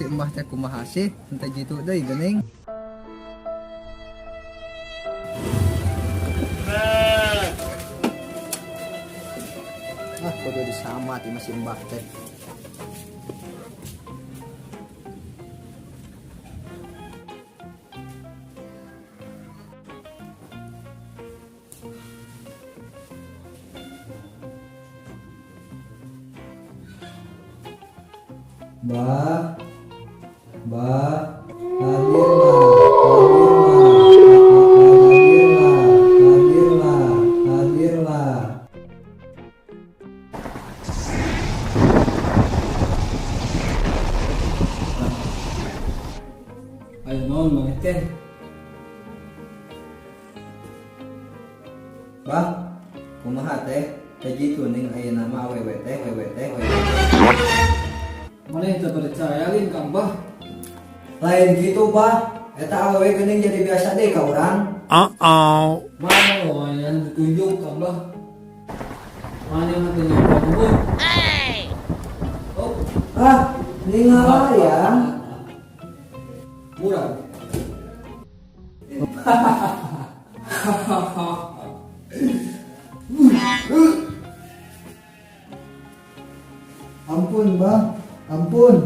Si Mbah teh kumaha sih? Henteu jitu deui geuning. Ah, kudu disamat ieu mah si Mbah teh. Bah, bah, hadirlah, hadirlah, hadirlah, hadirlah, hadirlah. Ayo naon maneh teh? Bah, kumaha teh? Teh jitu ning ayeuna mah awewe teh, wewe teh, wewe teh. Maneh teu percaya lin ka Mbah? Lain gitu, Bah. Eta awewe geuning jadi biasa deui ka urang. Uh-oh. Mana lumayan ditunjuk ka Mbah? Maneh mah teu nyampe kubur. Oh, Ah, ningalayang. murah. Ampun, Bah. Ampun.